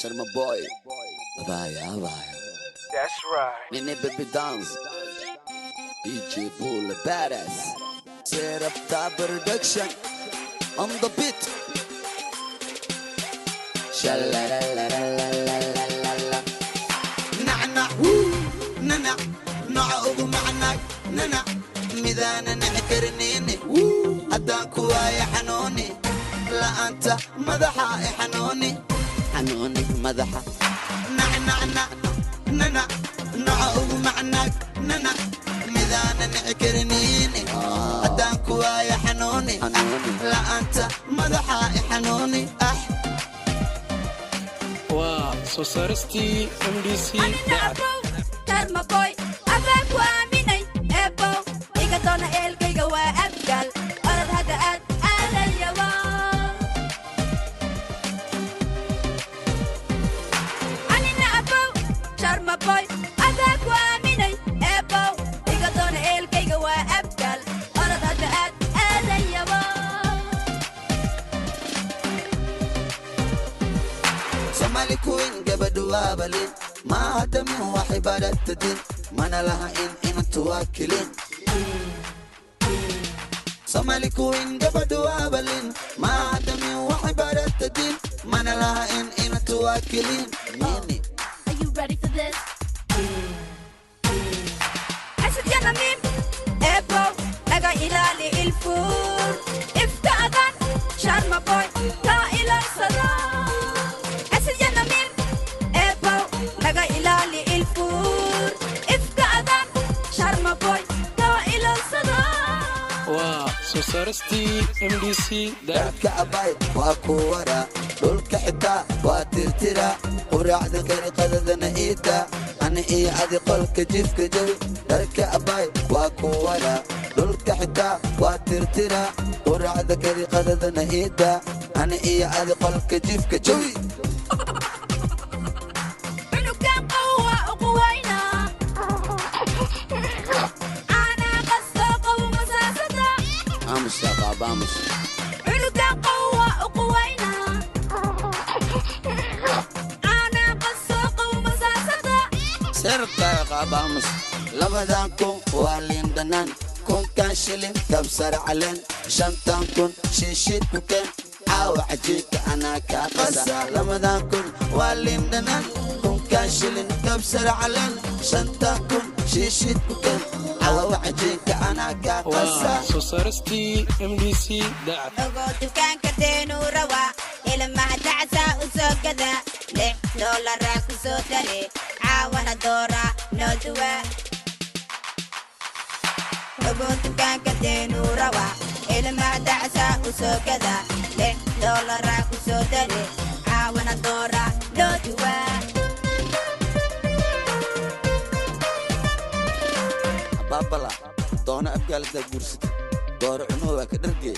Sharma Boy. Abaya, abaya. That's right. Nene baby dance. DJ Bull badass. Set up the production on the beat. Sha-la-la-la-la-la-la-la. Nacnac wuu nanac noca ugu macnaag nanac midaana nici karnini haddaan ku waaya xanuuni la'aanta madaxa i xanuuni. Xanuuni madaxa. Nacnacnac nanac noca ugu macnaag nanac midaana nici karnini haddaan ku waaya xanuuni. Xanuuni. La'aanta madaxa i xanuuni ah. Waa soo saaristii MDC Daacad. Sharmaboy abaan ku aaminay, eebow iga doona, eelkayga waa Abgaal, orod hadda aad aadayawa. Anina abow Sharmaboy abaan ku aaminay, eebow iga doona, eelkayga waa Abgaal, orod hadda aad aadayawa. Somali queen gabadhu waa balin, maaha damin, waxay baratadin mana laha in inantu waa kelin. Somali queen gabadhu waa balin, maaha damin, waxay baratadin mana laha in inantu waa kelin. Nini. Are you ready for this? Xasad ya namiim, eebow naga ilaali ilfuur, ifka adan Sharma Boy kaa ilaalsada. Xasad ya namiim, eebow naga ilaali ilfuur, ifka adan Sharma Boy kaa ilaalsada. Waa soo saaristii MDC Daacad. Dharka abay waa ku wara, dhulka xitaa waa tirtira, quraacda kari, qadadana iida, ani iyo adi qolka jifka jawi. Dharka abay waa ku wara, dhulka xitaa waa tirtira, quraacda kari, qadadana iida, ani iyo adi qolka jifka jawi. Cunugan qawwa ugu wayna anaa qasto qow masaasada. Aamus yaa qaaba, aamus. Cunugan qawwa ugu wayna anaa qasto qow masaasada. Seerabtaa yaa qaaba, aamus. 2000 waa liin dhanaan, 1000-kan shilin kabsar caleen, 5000 shiishid ku keen, caawa cajiinka anaa kaa qasa. 2000 waa liin dhanaan, 1000-kan shilin kabsar caleen, 5000 shiishid ku keen, caawa cajiinka anaa kaa qasa. Waa soo saaristii MDC Daacad. Ogo dukaanka deenuu rawaa, ilmaha dacsaa u soo gada, $6 ku soo dare, caawana doora noo duwa. Ogo dukaanka deenuu rawaa, ilmaha dacsaa u soo gada, $6 ku soo dare, caawana doora noo duwa. Baabala doono, Abgaalada guursata, dooro cunuhu waa ka dhargee.